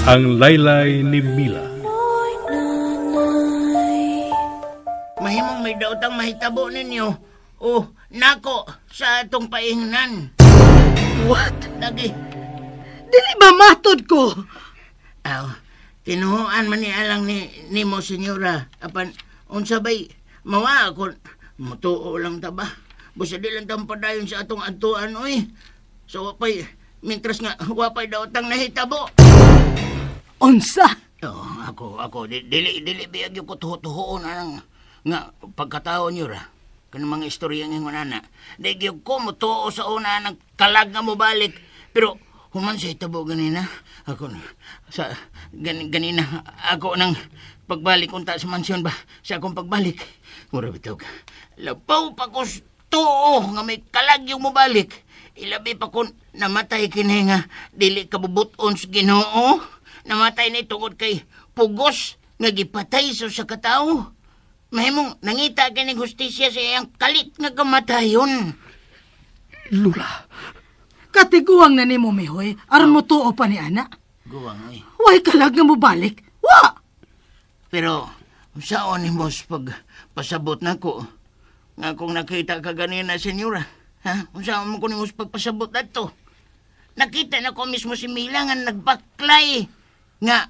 Ang Laylay ni Mila. Mahimong may daotang mahitabo ninyo. Oh, nako sa atong paingnan. What? Lagi. Dili ba matod ko? Aw, tinuoan man ni alang ni nimo, senyora. Apan unsa bay mawa ako mutuo lang ta ba? Busa di lang tang padayon sa atong adtuan oy. So wapay mintras nga wapay daotang nahitabo. Unsa? Oh, ako dili biyag ko tuho-tuhoon anang nga pagkatao niyo ra. Kanang mga istorya ngingon ana. Di gyud ko motuo sa una nang kalag nga mobalik. Pero human sa hitabo ganina, ako na sa ganina ako nang pagbalik unta sa mansyon ba sa akong pagbalik. Mura bitaw ka. Labaw pa ko tuo nga may kalag yung mobalik. Ilabi pa kon namatay kini nga dili kabubuton sa Ginoo. Namatay ni tungod kay pugos nga gipatay sa katawo. Mahimong nangita kining hustisya sa iyang kalit nga kamatayon. Lula. Katiguang na nimo mihoy, aron mo tuo pa ni ana. Guwang oy. Way kalag nga mobalik. Wa. Pero saon nimo pagpasabot nako nga kung nakita ka ganina, senyora? Ha? Unsaon mo ko nimo pagpasabot adto? Nakita na ko mismo si Mila nga nagbaklay nga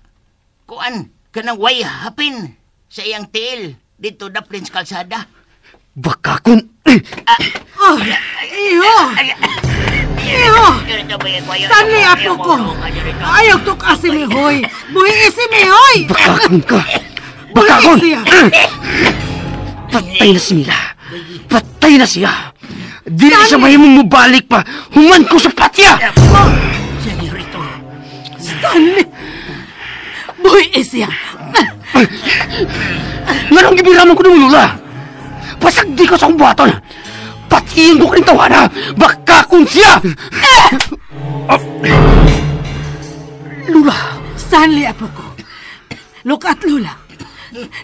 kuan kanang way hapin sa iyang tiil dito daplin sa kalsada. Baka kung... Oh, iho! Iho! Stanley, apo ko! Ayaw tuk si Mihoy! Buhi si Mihoy! Baka kung ka! Baka kung! Patay na si Mila! Patay na siya! Dili siya mahimong mubalik pa! Human ko sa patya! Senyorito! Stanley! Buhi siya! Nganong gibiraman ko ng Lula? Pasagdi ko sa akong buhaton! Patiin ko kaning tawana! Baka kung siya! Lula! Stanley, apo ko. Look at Lula.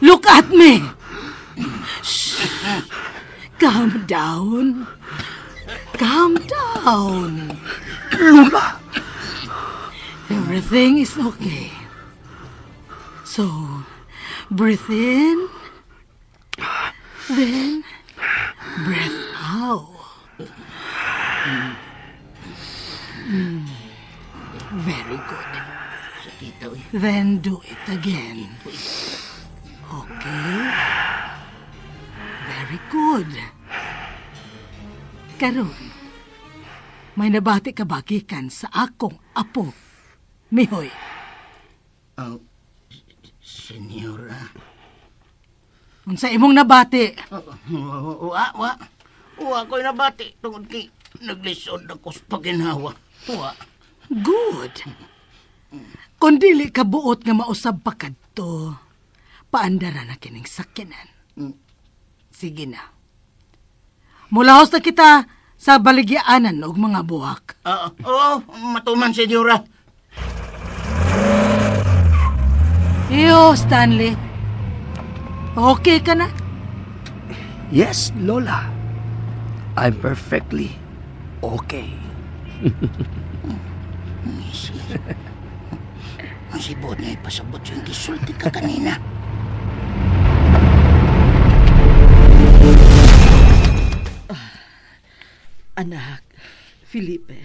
Look at me. Shh. Calm down. Calm down. Lula! Everything is okay. So, breathe in, then breathe out. Very good. Then do it again. Okay. Very good. Karon, may nabati ka ba gikan sa akong apo, Mihoy? Oh, senyora. Unsa imong nabati? Wa. Wa ko'y nabati tungod kay naglisod ako sa paginhawa. Wa. Good. Kung dili ka buot nga mausab pa kadto, paandara na kining sakyanan. Sige na. Mulahos na kita sa baligyaanan og mga buhak. Oo, matuman, senyora. Iyo, Stanley. Okay ka na? Yes, Lola. I'm perfectly okay. Ang sibot niya ipasabot siyang gisulti ka kanina. Anak, Felipe.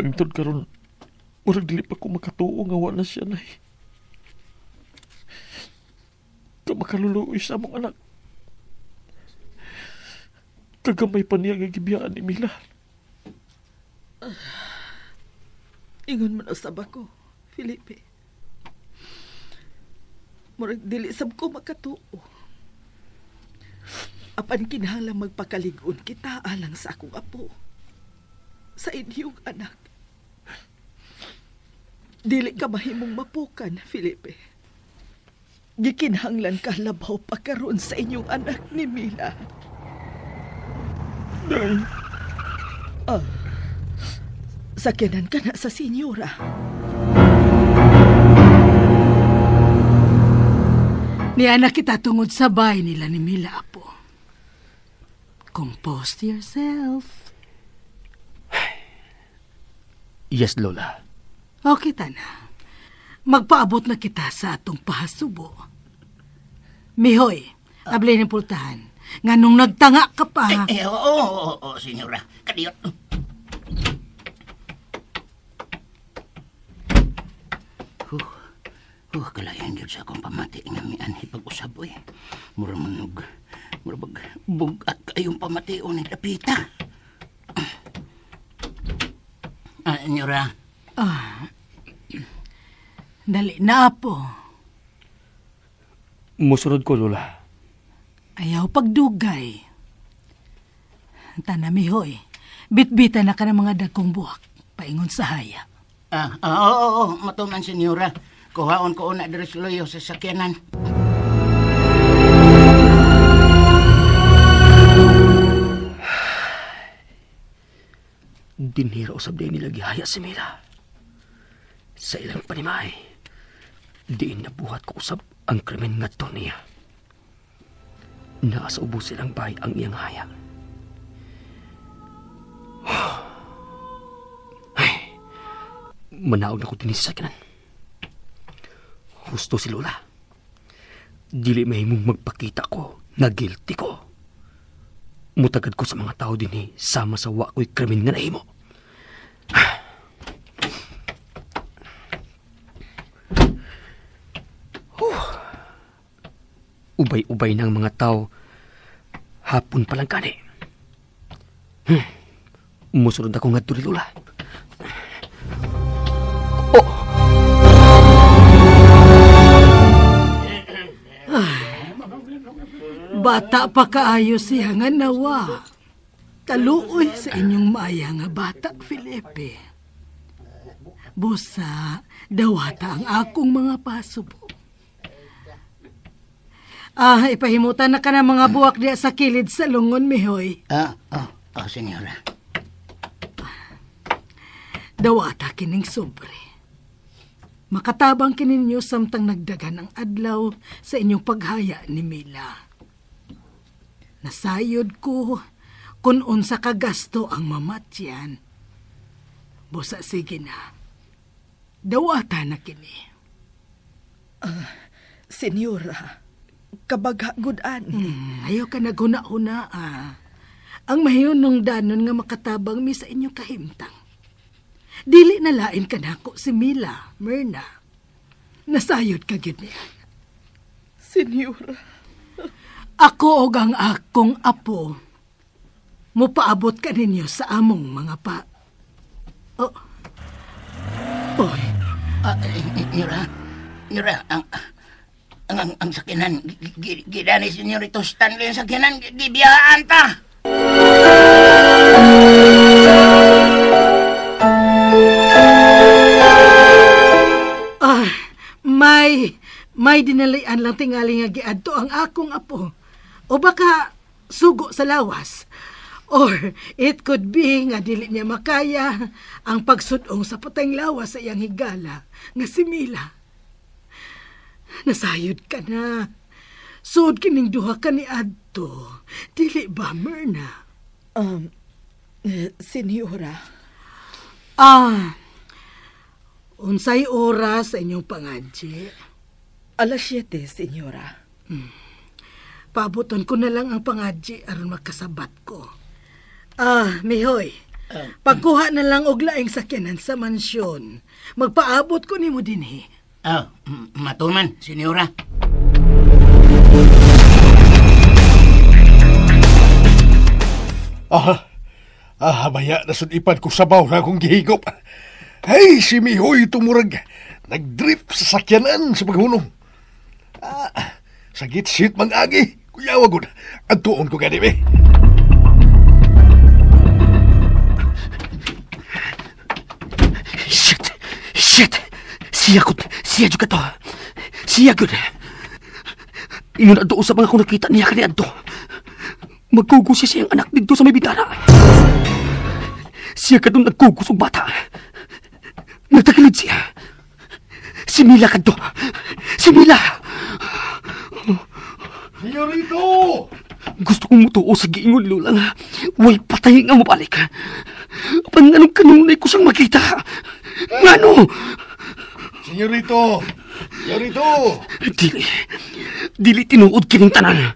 Ang karon, murag dili pa ko makatuo nga wa na siya, nay. Makaluluoy sa among anak. Kagamay pa niya nga gibiyaan ni Mila. Ingon man usab ako, Felipe. Murag dili sab ko makatuo. Apan kinahanglan magpakalig-on kita alang sa akong apo. Sa inyong anak. Dili ka mahimong mapukan, Felipe. Gikinahanglan ka labaw pa karon sa inyong anak ni Mila. Nay. Sakyanan ka na sa senyora. Niana kita tungod sa bahay nila ni Mila, apo. Compose yourself. Yes, Lola. Okay, tana. Magpaabot na kita sa atong pahasubo. Mihoy, abli ng pultahan. Nga nung nagtanga ka pa. Oo, senyora. Kadiyot. Kalayan yun sa akong pamati nga mianhi pag-usab, oy. Mura manog, mura bag, bugat kayong pamation ng dapita. Senyora. Dali na po. Musunod ko, Lola. Ayaw pagdugay. Tana, mihoy. Bitbita na ka ng mga dagkong buhak. Paingon sa haya. Oo, matuman, senyora. Kuhaon ko una diri sa loyo sa sakyanan. Dinhira usab din nila gihaya si Mila. Sa ilang panimay, diin nabuhat ko usab ang krimen ngadto niya. Naa sa ubos silang bahay ang iyang haya. Ay, manaog na ko din sa sakyanan. Husto si Lola. Dili mahimong magpakita ko na guilty ko. Mutagad ko sa mga tao din sama sa wa ko'y krimen nga nahimo. Ubay-ubay ng mga tao. Hapon pa lang kani. Musunod ako ngadto ni Lola. Oh! Bata pa kaayo siya nga nawa. Kaluoy sa inyong maaya nga bata, Felipe. Busa, dawata ang akong mga pasubo. Ipahimutan na ka ng mga buwak diya sa kilid sa lungon, mihoy. Senyora. Dawata kining sobre. Makatabang kininyo samtang nagdagan ang adlaw sa inyong paghaya ni Mila. Nasayod ko kung unsa ka gasto ang mamatyan. Busa sige na. Dawata na kini. Senyora, kabagha gud ani. Ayaw ka naghuna-huna. Ang mahiyonong danon nga makatabang mi sa inyong kahimtang. Dili na lain ka nako si Mila, Myrna. Nasayod ka gyud niya. Senyora. Ako og ang akong apo, mupaabot ka ninyo sa among mga pa... Oh. Oy. Nyura, ang sakinan, gidani senyorito Stanley ang sakinan, gibiyaan ta! May dinalian lang tingali nga giadto ang akong apo. O baka sugo sa lawas. Or it could be nga dili niya makaya ang pagsudong sa patayng lawas sa iyang higala nga si Mila. Nasayod ka na. Suod kining duha ka ni adto. Dili ba, Myrna? Senyora. Unsay oras sa inyong pangadji? 7:00, senyora. Paabuton ko na lang ang pangadji aron makasabat ko. Mihoy, pagkuha na lang og laing sakyanan sa mansyon. Magpaabot ko nimo dinhi. Matuman, senyora. Maya na sudipan ko sabaw na akong gihigop. Hey, si Mihoy tumurag. Nagdrift sa sakyanan sa paghunong. Sagit shit mang-agi. Kuyawa gud. Antuon ko gani, be. Shit! Siya gud. Siya jud ka to. Siya gud. Ingon adto sa mga akong nakita niya kani adto. Magkugo siya siyang anak dito sa may bintana. Siya kadtong nagkugo og bata. Nagtagilid siya. Si Mila kadto. Si Mila! Senyorito! Gusto kong mutuo sa giingon, Lola, nga way patay nga mabalik. Apan nganong kanunay ko siyang makita? Ngano? Senyorito! Senyorito! Dili. Dili tinuod kining tanan.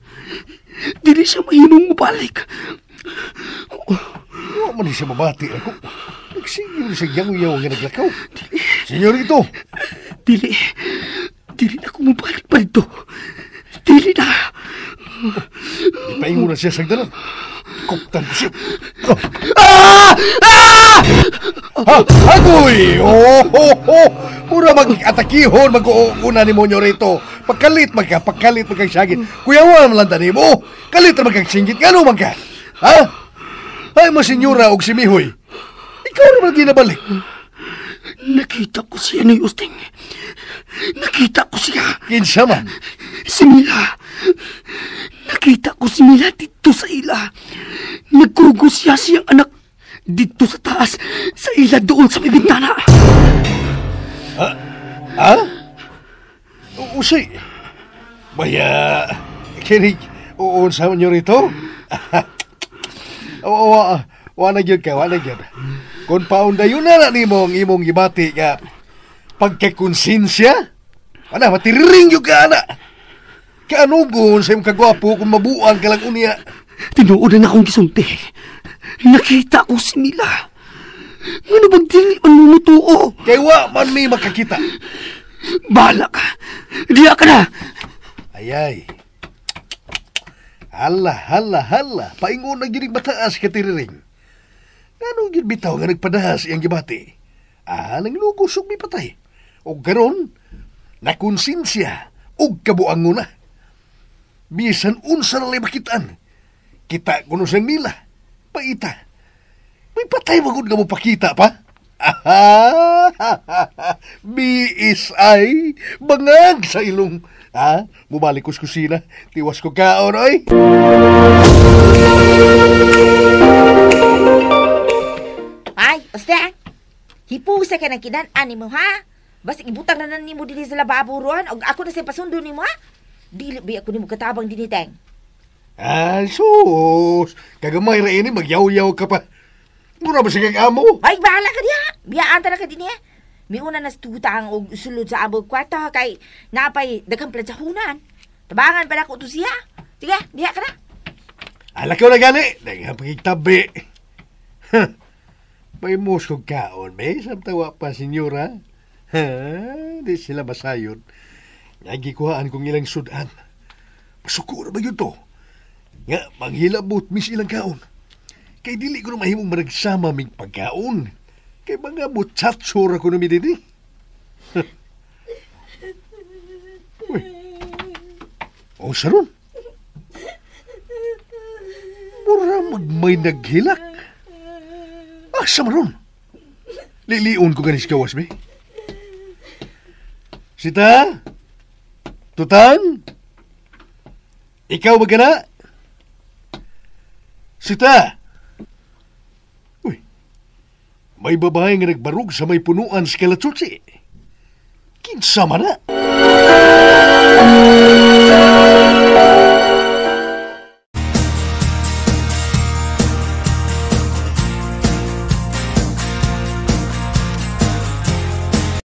Dili siya mahimong mubalik. Wa man siya mabati ako. Nagsigil siya yaw-yaw nga naglakaw. Senyorito! Dili. Dili na ko mubalik pa dito. Dili na. Ipaingon na siya sa dalan. Kuptan ko siya. Oh. Ah! Ah! Ha! Agoy! Oh, ho, ho! Mura mag-atakihon, mag-uuna ni mo nyorito. Pagkalit magka, pagkalit magkagsagit. Kuyawan man lang tani mo. Kalit na magkagsinggit. Gano man ka? Ha? Ay, mo senyora og si Mihoy. Ikaw naman ginabalik. Nakita ko siya ni Usting. Nakita ko siya. Kinsa man? Si Mila. Nakita ko si Mila dito sa ila. Nagkugo siya siyang anak dito sa taas, sa ila doon sa may bintana. Ha? Ha? Usay. Baya, kinig, uun sa inyo rito? Oo, wala gyud ka, wala gyud. Kung paundayon na nimo ang imong gibati nga pagkakonsensya, ana, matiriring yun ka, ana. Kaanugon sa imong kagwapo kung mabuang ka lang unya. Tinuod na akong gisulti. Nakita ko si Mila. Ano bang dili man mumutuo? Kay wa man may makakita. Bahala ka. Diya ka na. Ayay. Hala, hala, hala. Paingon na ginig mataas ka tiriring. Anong gyud bitaw nga nagpadahas iyang gibati? Ah, nanglugos og mipatay. Og karon, nakonsensya og kabuangon na. Bisan unsa na lay makitaan. Kita kuno sa Mila. Paita. May patay magud nga mo pakita pa. BSI, bangag sa ilong. Ha? Mubalik ko sa kusina. Tiwas ko kaon, oy. Ay, uste. Hipusa ka ng kinan-an mo, ha? Basig ibutang na nimo dinhi sa lababo ron og ako na sa pasundo nimo, ha? Dili ba ako nimo katabang dinhi, Teng? Ay, sus! Kagamay ra ini, magyaw-yaw ka pa. Mura ba siya kag amo? Ay, bahala ka diha. Biyaan ta na ka dinhi. Miuna na sa tutang og sulod sa among kwarto kay napay daghang plansahunan. Tabangan pa na ko to siya. Sige, diha ka na. Alakaw na gani. Daghang pagigtabi. May muskog kaon, may samtawa pa, senyora. Ha, di sila masayon. Nagikuhaan kong ilang sudan. Masuko na ba yun to? Nga, manghilabot mis ilang kaon. Kay dili ko na mahimong managsama ming pagkaon. Kay mga muchatsura ko na mi dini. Uy. O, saron. Mura magmay naghilak. Ah, sa maron. Liliun ko ganis gawas, be. Sita? Tutang? Ikaw ba gana? Sita? Uy, may babae nga nagbarug sa may punuan sa Kalatsutsi. Kinsa man na?